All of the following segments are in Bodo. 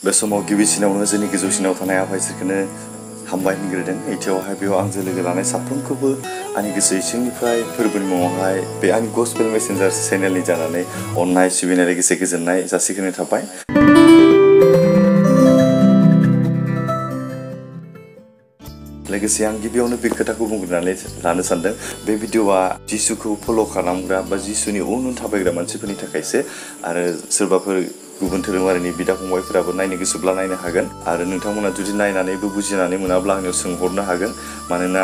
बे समाव गिबिसिनावनो जोंनि गोजौसिनाव थानाय आफा इसोरखौनो हामबाय होनग्रोदों। नैथियावहाय बेयाव आंजों लोगो लानाय साफ्रोमखौबो आंनि गोसो इसिंनिफ्राय फोरबोनि मुङावहाय बे आंनि गस्पेल मेसेन्जार चेनेलनि जानानै अननाय सिबिनाय लोगोसे गोजोननाय जासिग्रोनाय थाबाय। लोगोसे आं गिबियावनो बे खोथाखौ बुंग्रोनानै लानो सानदों, बे भिडिअआ जिसुखौ फल' खालामग्रा बा जिसुनि उन उन थाबायग्रा मानसिफोरनि थाखायसो, आरो सोरबाफोर गुबुन धोरोमारिनि बिदा फंबायफोराबो नायनो गोसोब्ला नायनो हागोन, आरो नोंथांमोना जुदि नायनानैबो बुजिनानै मोनाब्ला आंनियाव सोंहरनो हागोन। मानोना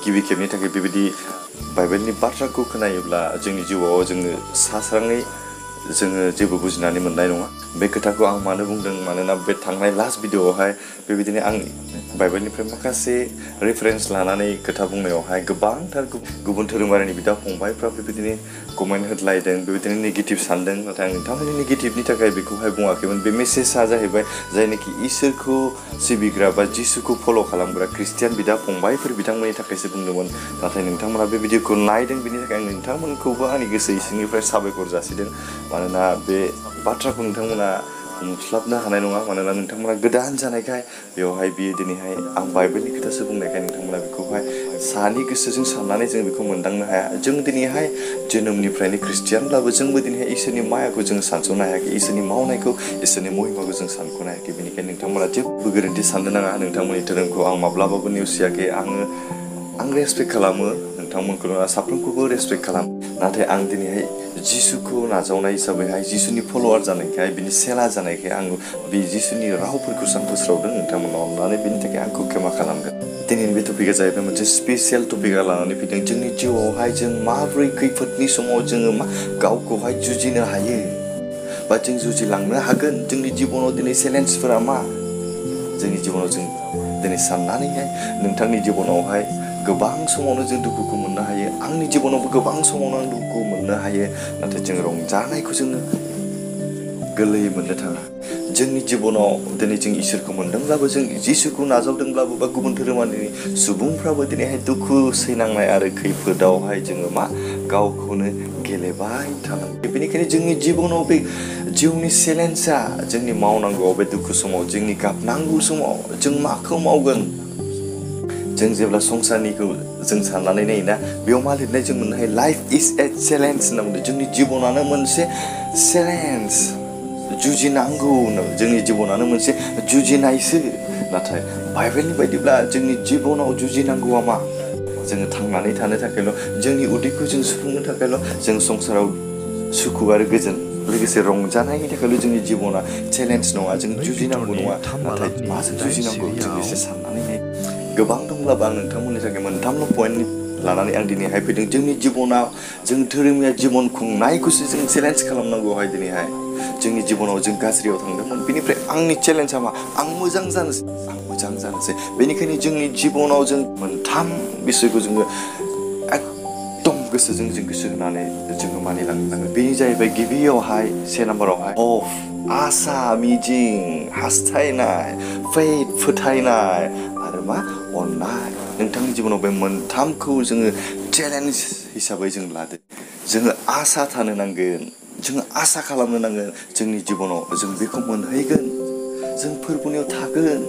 गिबि खेबनि थाखाय बेबायदि बाइबेलनि बाथ्राखौ खोनायोब्ला जोंनि जिउआव जोङो सास्राङै जोङो जेबो बुजिनानै मोननाय नङा। बे खोथाखौ आं मानो बुंदों, मानोना बे थांनाय लास्ट भिडिअआवहाय बेबायदिनो आं बाइबेलनिफ्राय माखासे रेफारेन्स लानानै खोथा बुंनायावहाय गोबांथार गुबुन धोरोमारिनि बिदा फंबायफ्रा बेबायदिनो कमेन्ट होलायदों, बेबायदिनो नेगेटिभ सानदों। नाथाय आं नोंथांमोननि नेगेटिभनि थाखाय बेखौहाय बुङाखैमोन। बे मेसेजआ जाहैबाय जायनाखि इसोरखौ सिबिग्रा बा जिसुखौ फल' खालामग्रा ख्रिस्टियान बिदा फंबायफोर बिथांमोननि थाखायसो बुंदोंमोन। नाथाय नोंथांमोना बे भिडिअखौ नायदों, बेनि थाखाय आं नोंथांमोनखौबो आंनि गोसो इसिंनिफ्राय साबायखर जासिदों। मानोना बे बाथ्राखौ नोंथांमोना हमस्लाबनो हानाय नङा, मानोना नोंथांमोना गोदान जानायखाय बेवहाय बियो दिनैहाय आं बाइबेलनि खोथासो बुंनायखाय नोंथांमोना बेखौहाय सानि गोसोजों साननानै जों बेखौ मोनदांनो हाया। जों दिनैहाय जोनोमनिफ्रायनो ख्रिस्टियानब्लाबो जोंबो दिनैहाय इसोरनि मायाखौ जों सानस'नो हायाखै, इसोरनि मावनायखौ, इसोरनि महिमाखौ जों सानख'नो हायाखै। बेनिखायनो नोंथांमोना जेबो गोरोन्थि साननो नाङा। नोंथांमोननि धोरोमखौ आं माब्लाबाबो नेवसियाखै। आं रेसपेक्ट खालामो, नोंथांमोनखौ साफ्रोमखौबो रेसपेक्ट खालामो। नाथाय आं दिनैहाय जिसुखौ नाजावनाय हिसाबैहाय, जिसुनि फल'वार जानायखाय, बिनि सेला जानायखाय आं बे जिसुनि रावफोरखौसो आं फोस्रावदों। नोंथांमोना अननानै बेनि थाखाय आंखौ क्षमा खालामगोन। दिनैनि बे टपिकआ जाहैबाय मोनसे स्पेसियेल टपिकआ लानानै फैदों। जोंनि जिउआवहाय जों माबोरै खैफोदनि समाव जोङो गावखौहाय जुजिनो हायो बा जों जुजिलांनो हागोन। जोंनि जिबनाव दिनै चेलेन्जफोरा मा? जोंनि जिबनाव जों दिनै साननानैहाय नोंथांनि जिबनावहाय गोबां समावनो जों दुखुखौ मोननो हायो। आंनि जिबनावबो गोबां समावनो आं दुखुखौ मोननो हायो। नाथाय जों रंजानायखौ जोङो गोरलैयै मोननो थाङा। जोंनि जिबनाव दिनै जों इसोरखौ मोनदोंब्लाबो, जों जिसुखौ नाजावदोंब्लाबो, बा गुबुन धोरोमारिनि सुबुंफ्राबो दिनैहाय दुखु सैनांनाय आरो खैफोदावहाय जोङो गावखौनो गेलेबाय थानांगौ। बेनिखायनो जोंनि जिबनाव बे जिउनि चेलेन्जआ, जोंनि मावनांगौआव बे दुखु समाव, जोंनि गाबनांगौ समाव जों माखौ मावगोन? जों जेब्ला संसारनिखौ जों साननानै नायोना, बेयाव मा लिरनाय जों मोननो हायो? लाइफ इज ए चेलेन्ज होनना बुंदों। जोंनि जिबनानो मोनसे चेलेन्ज, जुजिनांगौ। जोंनि जिबनानो मोनसे जुजिनायसो। नाथाय बाइबेलनि बायदिब्ला जोंनि जिबनाव जुजिनांगौआ मा? जोङो थांनानै थानो थाखायल', जोंनि उदैखौ जों सुफुंनो थाखायल', जों संसाराव सुखु आरो गोजोन लोगोसे रंजानायनि थाखायल' जोंनि जिबना चेलेन्ज नङा। जों जुजिनांगौ नङा। नाथाय माजों जुजिनांगौ जों एसे साननानै गोबां दंब्लाबो आं नोंथांमोननि थाखाय मोनथामल' पइन्ट लानानै आं दिनैहाय फैदों। जोंनि जिबनाव जों धोरोमिया जिबन खुंनायखौसो जों चेलेन्ज खालामनांगौहाय। दिनैहाय जोंनि जिबनाव जों गाज्रियाव थांदोंमोन, बेनिफ्राय आंनि चेलेन्जआ मा? आं मोजां जानोसै। बेनिखायनो जोंनि जिबनाव जों मोनथाम बिसयखौ जोङो एकदम गोसोजों जों गोसो होनानै जोङो मानिलांनो नांगोन। बेनो जाहैबाय गिबियावहाय, से नाम्बारावहाय आसा, मिजिं, हास्थायनाय, फेथ, फोथायनाय, आरो मा? अननाय। नोंथांनि जिबनाव बे मोनथामखौ जोङो चेलेन्ज हिसाबै जों लादो। जोङो आसा थानो नांगोन, जोङो आसा खालामनो नांगोन जोंनि जिबनाव जों बेखौ मोनहैगोन, जों फोरबोनियाव थागोन,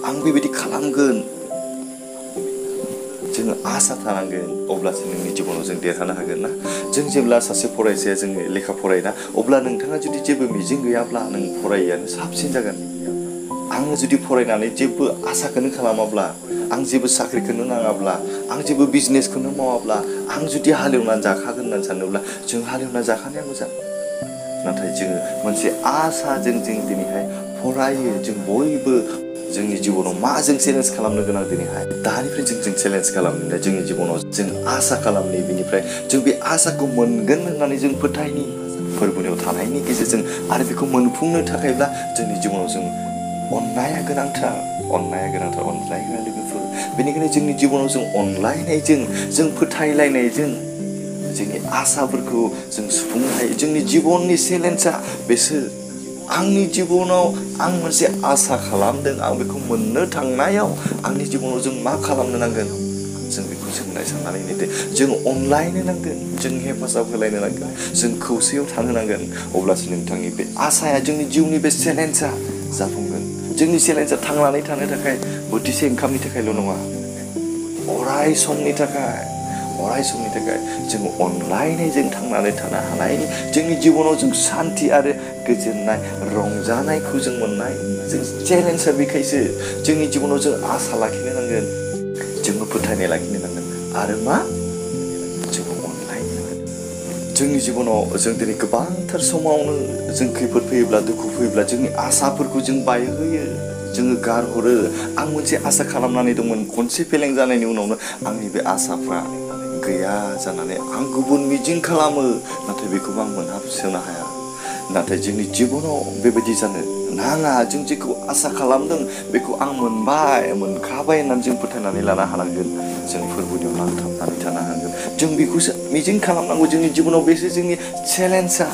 आं बेबायदि खालामगोन। जोङो आसा थानांगोन, अब्लासो नोंनि जिबनाव जों देरहानो हागोन ना। जों जेब्ला सासे फरायसाया जोङो लेखा फरायोना, अब्ला नोंथाङा जुदि जेबो मिजिं गैयाब्ला नों फरायैयानो साबसिन जागोन। आङो जुदि फरायनानै जेबो आसाखौनो खालामाब्ला, आं जेबो साख्रिखौनो नाङाब्ला, आं जेबो बिजनेसखौनो मावाब्ला, आं जुदि हालेवनानै जाखागोन होननानै सानोब्ला, जों हालेवनानै जाखानाया मोजां। नाथाय जोङो मोनसे आसाजों जों दिनैहाय फरायो। जों बयबो जोंनि जिबनाव मा जों चेलेन्ज खालामनो गोनां दिनैहाय दानिफ्राय जों चेलेन्ज खालामनो, जोंनि जिबनाव जों आसा खालामनि, बेनिफ्राय जों बे आसाखौ मोनगोन होननानै जों फोथायनि, फोरबोनियाव थानायनि गेजेरजों। आरो बेखौ मोनफुंनो थाखायब्ला जोंनि जिबनाव जों अननाया गोनांथार, अनलायग्रा लोगोफोर। बेनिखायनो जोंनि जिबनाव जों अनलायनायजों, जों फोथायलायनायजों जोंनि आसाफोरखौ जों सुफुंनो हायो। जोंनि जिबननि चेलेन्जआ बेसो। आंनि जिबनाव आं मोनसे आसा खालामदों, आं बेखौ मोननो थांनायाव आंनि जिबनाव जों मा खालामनो नांगोन? जों बेखौ साननानै नायदो। जों अनलायनो नांगोन, जों हेफाजाब होलायनो नांगोन, जों खौसेयाव थानो नांगोन। अब्लासो नोंथांनि बे आसाया, जोंनि जिउनि बे चेलेन्जआ जाफुंगोन जोंनि चेलेन्जआ थांनानै थानो थाखाय बोथिसे ओंखामनि थाखायल' नङा अराय समनि थाखाय जों अनलायनायजों थांनानै थानो हानायनि जोंनि जिबनाव जों सान्थि आरो गोजोननाय रंजानायखौ जों मोननाय जों चेलेन्जआ बेखायसो जोंनि जिबनाव जों आसा लाखिनो नांगोन जोङो फोथायनाय लाखिनो नांगोन आरो मा जोङो अनलायनो नांगोन जोंनि जिबनाव जों दिनै गोबांथार समावनो जों खैफोद फैयोब्ला दुखु फैयोब्ला जोंनि आसाफोरखौ जों बायहोयो जोङो गारहरो आं मोनसे आसा खालामनानै दंमोन खनसे फेलें जानायनि उनावनो आंनि बे आसाफ्रा गैया जानानै आं गुबुन मिजिं खालामो नाथाय बेखौबो आं मोनहासनो हाया नाथाय जोंनि जिबनाव बेबायदि जानो नाङा जों जेखौ आसा खालामदों बेखौ आं मोनखाबाय होननानै जों फोथायनानै लानो हानांगोन जों फोरबोनियाव नांथाबनानै थानो हानांगोन जों बेखौसो मिजिं खालामनांगौ जोंनि जिबनाव बेसो जोंनि चेलेन्जआ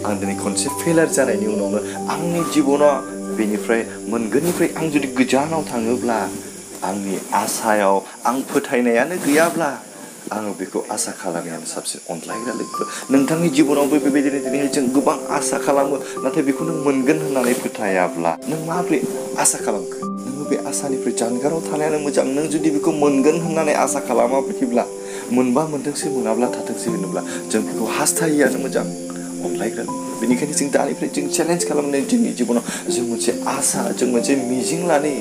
आं दिनै खनसे फेलार जानायनि उनावनो आंनि जिबनाव बेनिफ्राय मोनगोननिफ्राय आं जुदि गोजानाव थाङोब्ला आंनि आसायाव आं फोथायनायानो गैयाब्ला आङो बेखौ आसा खालामनायानो साबसिन अनलायग्रा लोगोफोर नोंथांनि जिबनावबो बेबायदिनो दिनैहाय जों गोबां आसा खालामो नाथाय बेखौ नों मोनगोन होननानै फोथायाब्ला नों माबोरै आसा खालामखो नोङो बे आसानिफ्राय जानगाराव थानायानो मोजां नों जुदि बेखौ मोनगोन होननानै आसा खालामाखैब्ला मोनबा मोनथोंसै मोनाब्ला थाथोंसै होनोब्ला जों बेखौ हास्थायियानो मोजां अनलायग्रा बेनिखायनो जों दानिफ्राय जों चेलेन्ज खालामनाय जोंनि जिबनाव जों मोनसे आसा जों मोनसे मिजिं लानि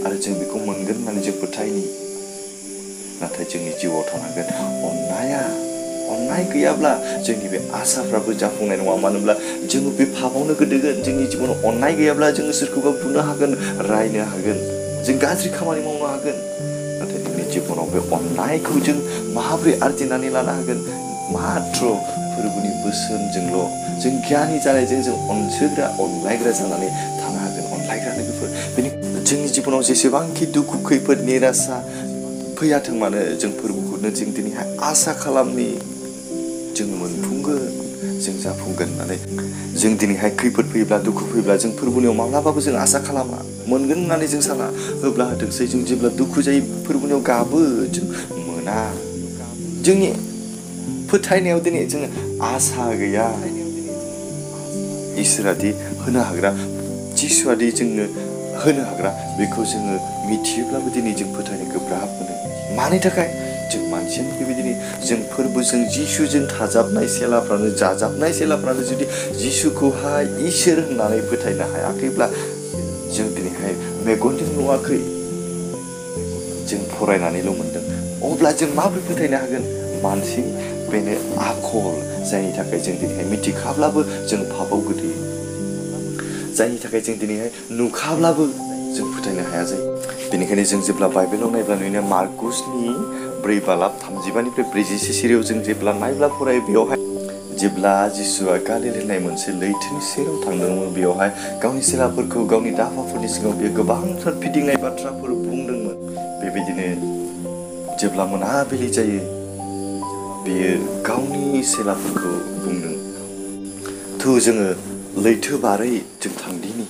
आरो जों बेखौ मोनगोन होननानै जों फोथायनि नाथाय जोंनि जिउआव थानांगोन अननाय गैयाब्ला जोंनि बे आसाफ्राबो जाफुंनाय नङा मानो होनब्ला जोङो बे फाबावनो गोदोगोन जोंनि जिबनाव अननाय गैयाब्ला जोङो सोरखौबा बुनो हागोन रायनो हागोन जों गाज्रि खामानि मावनो हागोन नाथाय जोंनि जिबनाव बे अननायखौ जों माबोरै आरजिनानै लानो हागोन मात्र फोरबोनि बोसोनजोंल' जों गियानि जानायजों जों अनसोग्रा अनलायग्रा जानानै थानो हागोन अनलायग्रा लोगोफोर बेनिखायनो जोंनि जिबनाव जेसेबांखि दुखु खैफोद निरासा फैयाथों मानो जों फोरबोखौनो जों दिनैहाय आसा खालामनि जों मोनफुंगोन जों जाफुंगोन होननानै जों दिनैहाय खैफोद फैयोब्ला दुखु फैयोब्ला जों फोरबोनियाव माब्लाबाबो जों आसा खालामा मोनगोन होननानै जों साना होब्ला होथोंसै जों जेब्ला दुखु जायो फोरबोनियाव गाबो जों मोना जोंनि फोथायनायाव दिनै जोङो आसा गैया इसोरादि होनो हाग्रा जिसुआदि जोंनो होनो हाग्रा बेखौ जोङो मिथियोब्लाबो दिनै जों फोथायनो गोब्राब मोनो मानि थाखाय जों मानसियानो बेबायदिनो जों फोरबोजों जिसुजों थाजाबनाय सेलाफ्रानो जुदि जिसुखौहाय इसोर होननानै फोथायनो हायाखैब्ला जों दिनैहाय मेगनजों नुवाखै जों फरायनानैल' मोनदों अब्ला जों माबोरै फोथायनो हागोन मानसि बेनो आखल जायनि थाखाय जों दिनैहाय मिथिखाब्लाबो जों पापाव गोदोयो जायनि थाखाय जों दिनैहाय नुखाब्लाबो जों फोथायनो हाया जायो बेनिखायनो जों जेब्ला बाइबेलाव नायब्ला नुयो मार्कुसनि 4:33-46 सिरियाव जों जेब्ला नायब्ला फरायो बेयावहाय जेब्ला जिसुआ गालिल होननाय मोनसे लैथोनि सेराव थांदोंमोन बेयावहाय गावनि सेलाफोरखौ गावनि दाफाफोरनि सिगाङाव बेयो गोबांथार फिदिंनाय बाथ्राफोर बुंदोंमोन बेबायदिनो जेब्ला मोनाबिलि जायो बेयो गावनि सेलाफोरखौ बुंदों थौ जोङो लैथो बारै जों थांदिनि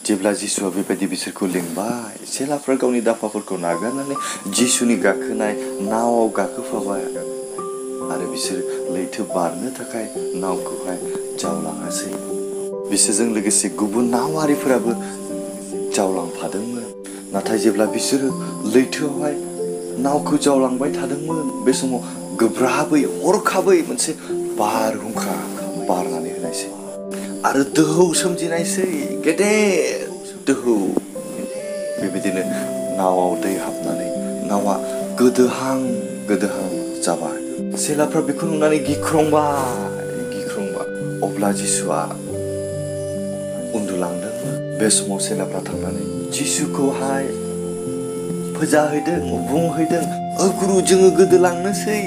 जेब्ला जिसुआ बेबायदि बिसोरखौ लिंबाय सेलाफ्रा गावनि दाफाफोरखौ नागारनानै जिसुनि गाखोनाय नावआव गाखोफाबाय आरो बिसोर लैथो बारनो थाखाय नावखौहाय जावलाङासै बिसोरजों लोगोसे गुबुन नावारिफोराबो जावलांफादोंमोन नाथाय जेब्ला बिसोरो लैथोआवहाय नावखौ जावलांबाय थादोंमोन बे समाव गोब्राबै हरखाबै मोनसे बारहुंखा बारनानै होनायसै आरो दोहौ सोमजिनायसै गेदेर दोहौ बेबायदिनो नावआव दै हाबनानै नावा गोदोहां जाबाय सेलाफ्रा बेखौ नुनानै गिख्रंबाय अब्ला जिसुआ उन्दुलांदोंमोन बे समाव सेलाफ्रा थांनानै जिसुखौहाय फोजाहैदों बुंहैदों गुरु जोङो गोदोलांनोसै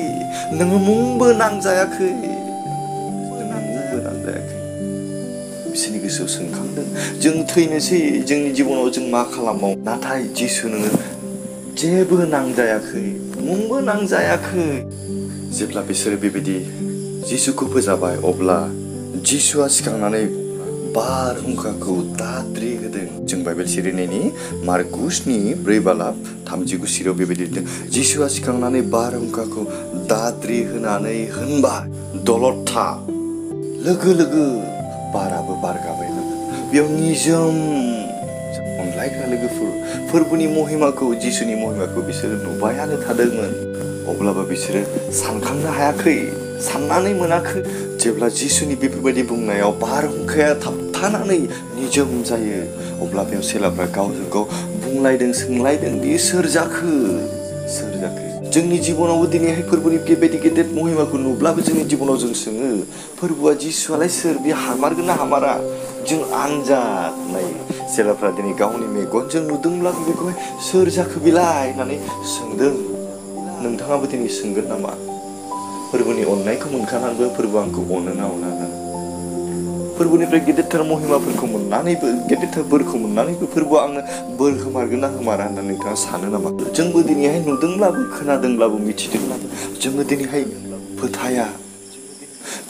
नोङो मुंबो नांजायाखै बिसोरनि गोसोआव सोंखांदों जों थैनोसै जोंनि जिबनाव जों मा खालामबाव नाथाय जिसु नोङो जेबो नांजायाखै मुंबो नांजायाखै जेब्ला बिसोरो बेबायदि जिसुखौ फोजाबाय अब्ला जिसुआ सिखांनानै बारहुंखाखौ दाद्रि होदों जों बाइबेल सिरिनायनि मार्कुसनि 4:39 सिरियाव बेबायदि लिरदों जिसुआ सिखांनानै बारहुंखाखौ दाद्रि होनानै होनबाय दलद था लोगो बाराबो बारगाबाय बेयाव निजोम अनलायग्रा लोगोफोर फोरबोनि महिमाखौ जिसुनि महिमाखौ बिसोरो नुबायानो थादोंमोन अब्लाबो बिसोरो सानखांनो हायाखै साननानै मोनाखै जेब्ला जिसुनि बेफोरबायदि बुंनायाव बारहुंखाया थाबथानानै निजोम जायो अब्ला बेयाव सेलाफ्रा गावजों गाव बुंलायदों सोंलायदों बियो सोर जाखो जोंनि जिबनावबो दिनैहाय फोरबोनि बेबायदि गेदेर महिमाखौ नुब्लाबो जोंनि जिबनाव जों सोङो फोरबोआ जिसुआलाय सोर बे हामारगोन ना हामारा जों आनजाद नायो सेलाफ्रा दिनै गावनि मेगनजों नुदोंब्लाबो बेखौहाय सोर जाखो बिलाय होननानै सोंदों नोंथाङाबो दिनै सोंगोन नामा फोरबोनि अननायखौ मोनखानानैबो फोरबो आंखौ अनो ना अना फोरबोनिफ्राय गेदेरथार महिमाफोरखौ मोननानैबो गेदेरथार बोरखौ मोननानैबो फोरबोआ आंनो बोर होमारगोन ना होमारा होननानै नोंथाङा सानो नामा जोंबो दिनैहाय नुदोंब्लाबो खोनादोंब्लाबो मिथिदोंब्लाबो जोङो दिनैहाय फोथाया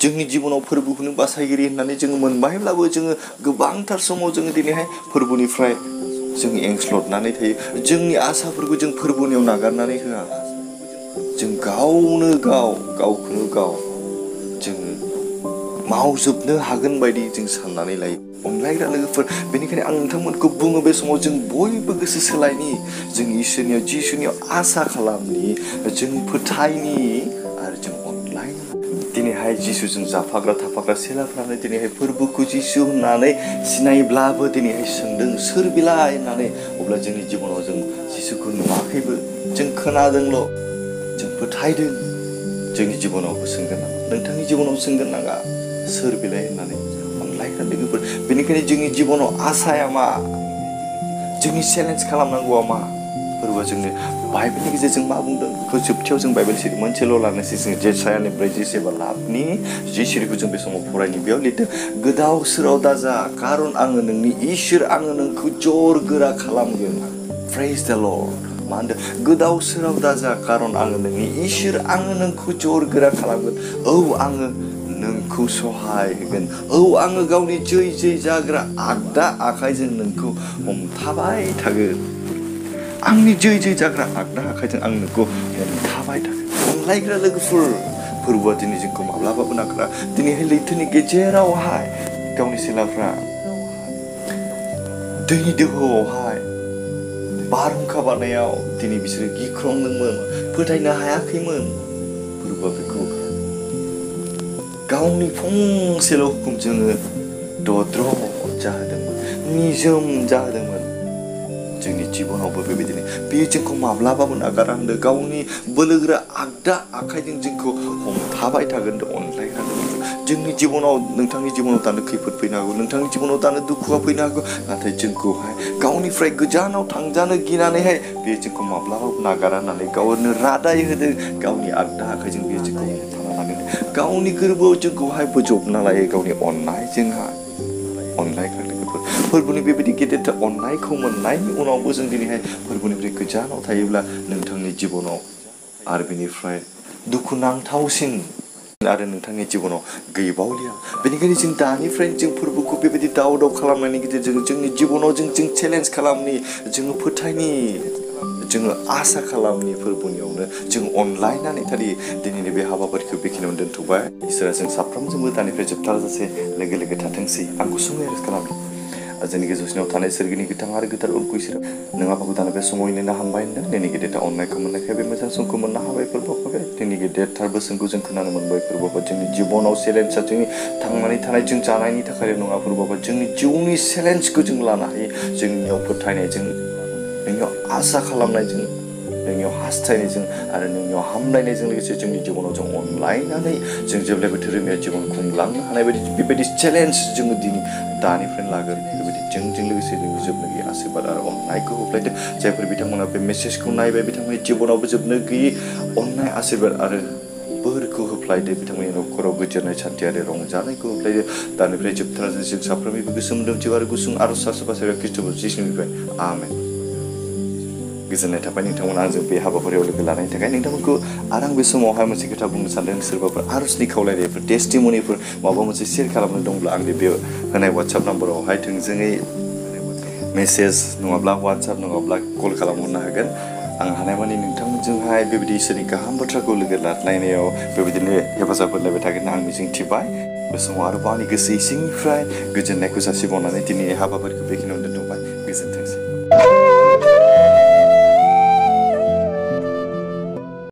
जोंनि जिबनाव फोरबोखौनो बासायगिरि होननानै जोङो मोनबायब्लाबो जोङो गोबांथार समाव जोङो दिनैहाय फोरबोनिफ्राय जों एंस्लदनानै थायो जोंनि आसाफोरखौ जों फोरबोनियाव नागारनानै होआ जों गावखौनो गाव जोङो मावजोबनो हागोन बायदि जों साननानै लायो अनलायग्रा लोगोफोर बेनिखायनो आं नोंथांमोनखौ बुङो बे समाव जों बयबो गोसो सोलायनि जों इसोरनियाव जिसुनियाव आसा खालामनि जों फोथायनि आरो जों अनलायनि दिनैहाय जिसुजों जाफाग्रा थाफाग्रा सेलाफ्रानो दिनैहाय फोरबोखौ जिसु होननानै सिनायब्लाबो दिनैहाय सोंदों सोर बिलाय होननानै अब्ला जोंनि जिबनाव जों जिसुखौ नुवाखैबो जों खोनादोंल' जों फोथायदों जोंनि जिबनावबो सोंगोन नामा नोंथांनि जिबनाव सोंगोन नामा सोर बिलाय होननानै अनलायग्रा लोगोफोर बेनिखायनो जोंनि जिबनाव आसाया मा जोंनि चेलेन्ज खालामनांगौआ मा फोरबोआ जोंनो बाइबेलनि गेजेरजों मा बुंदों बेखौ जोबथियाव जों बाइबेल सिरि मोनसेल' लानोसै जों जेसायानि 47:8 जि सिरिखौ जों बे समाव फरायनि बेयाव लिरदों गोदाव सोराव दाजा खारन आङो नोंनि इसोर आङो नोंखौ जर गोरा खालामगोन प्रेज द लर्ड मा होनदों गोदाव सोराव दाजा खारन आङो नोंनि इसोर आङो नोंखौ जर गोरा खालामगोन औ आङो नोंखौ सहाय होगोन औ आङो गावनि जै जाग्रा आगदा आखाइजों नोंखौ हमथाबाय थागोन आंनि जै जाग्रा आगदा आखाइजों आं नोंखौ हमथाबाय थागोन अनलायग्रा लोगोफोर फोरबोआ दिनै जोंखौ माब्लाबाबो नागारा दिनैहाय लैथोनि गेजेरावहाय गावनि सेलाफ्रा दैनि दोहौआवहाय बारहुंखा बारनायाव दिनै बिसोरो गिख्रंदोंमोन फोथायनो हायाखैमोन फोरबोआ बेखौ गावनि फंसेल' हुकुमजोंनो दद्र जाहोदोंमोन निजोम जाहोदोंमोन जोंनि जिबनावबो बेबायदिनो बेयो जोंखौ माब्लाबाबो नागारा होनदों गावनि बोलोगोरा आगदा आखाइजों जोंखौ हमथाबाय थागोन अनलायग्रा जोंनि जिबनाव नोंथांनि जिबनाव दानो खैफोद फैनो हागौ नोंथांनि जिबनाव दानो दुखुआ फैनो हागौ नाथाय जोंखौहाय गावनिफ्राय गोजानाव थांजानो गिनानैहाय बेयो जोंखौ माब्लाबाबो नागारा होननानै गावनो रादाय होदों गावनि आगदा आखाइजों बेयो जोंखौ हमथाना लागोन गावनि गोरबोआव जोंखौहाय बोजबना लायो गावनि अननायजोंहाय अनलायग्रा लोगोफोर फोरबोनि बेबायदि गेदेरथार अननायखौ मोननायनि उनावबो जों दिनैहाय फोरबोनिफ्राय गोजानाव थायोब्ला नोंथांनि जिबनाव आरो बेनिफ्राय दुखुनांथावसिन आरो नोंथांनि जिबनाव गैबावलिया बेनिखायनो जों दानिफ्रायनो जों फोरबोखौ बेबायदि दाव खालामनायनि गेजेरजों जोंनि जिबनाव जों चेलेन्ज खालामनि जोङो फोथायनि जोङो आसा खालामनि फोरबोनियावनो जों अनलायनानै थायो दिनैनि बे हाबाफारिखौ बेखिनियावनो दोनथ'बाय इसोरा जों साफ्रोमजोंबो दानिफ्राय जोबथारजासे लोगो थाथोंसै आं गुसुङै आरज खालामनि जोंनि गेजेरसिनाव थानाय सोरगिदिं गोथां आरो गोथार उनखौ इसोरा नों आफाखौ दानो बे समाव नेनो हामबाय होनदों दिनै गेदेरथार अननायखौ मोननायखाय बे मोजां समखौ मोननो हाबाय फोरबोखौ दिनै गेदेरथार बोसोनखौ जों खोनानो मोनबाय फोरबोखौ जोंनि जिबनाव चेलेन्जआ जोंनि थांनानै थानाय जों जानायनि थाखायल' नङा फोरबोखौ जोंनि जिउनि चेलेन्जखौ जों लानो हायो जोंनियाव फोथायनायजों नोंनियाव आसा खालामनायजों नोंनियाव हास्थायनायजों आरो नोंनियाव हामलायनायजों लोगोसे जोंनि जिबनाव जों अनलायनानै जों जेब्लायबो धोरोमारि जिबन खुंलांनो हानाय बायदि बेबायदि चेलेन्ज जोङो दिनै दानिफ्रायनो लागोन बेबायदि जोंजों लोगोसे जोंनि जोबनो गैयै आशीर्बाद आरो अननायखौ होफ्लायदों जायफोर बिथांमोना बे मेसेजखौ नायबाय बिथांमोननि जिबनावबो जोबनो गैयै अननाय आशीर्बाद आरो बोरखौ होफ्लायदो बिथांमोननि न'खराव गोजोननाय सान्थि आरो रंजानायखौ होफ्लायदो दानिफ्राय जोबथारजासे जों साफ्रोमनिबो गोसो मोदोमथि आरो गुसुं आरज सारसोबासायग्रा खृष्टफोर जिसुनिफ्राय आमेन गोजोननाय थाबाय नोंथांमोना आंजों बे हाबाफारियाव लोगो लानायनि थाखाय नोंथांमोनखौ आरो आं बे समावहाय मोनसे खोथा बुंनो सानदों सोरबाफोर आरजनि खावलायनायफोर टेस्टिमनिफोर माबा मोनसे शेयार खालामनो दंब्ला आंनि बे होनाय वाट्सएप नाम्बारावहाय थोंजोङै मेसेज नङाब्ला वाट्सएप नङाब्ला कल खालामहरनो हागोन आं हानायमानि नोंथांमोनजोंहाय बेबायदि इसोरनि गाहाम बाथ्राखौ लोगो लाज्लायनायाव बेबायदिनो हेफाजाब होलायबाय थागोन आं मिजिंथिबाय बे समाव आरोबाव आंनि गोसो सिंनिफ्राय गोजोननायखौ जासिबावनानै दिनैनि हाबाफारिखौ बेखिनियावनो दोनथ'बाय। गोजोनथोंसै।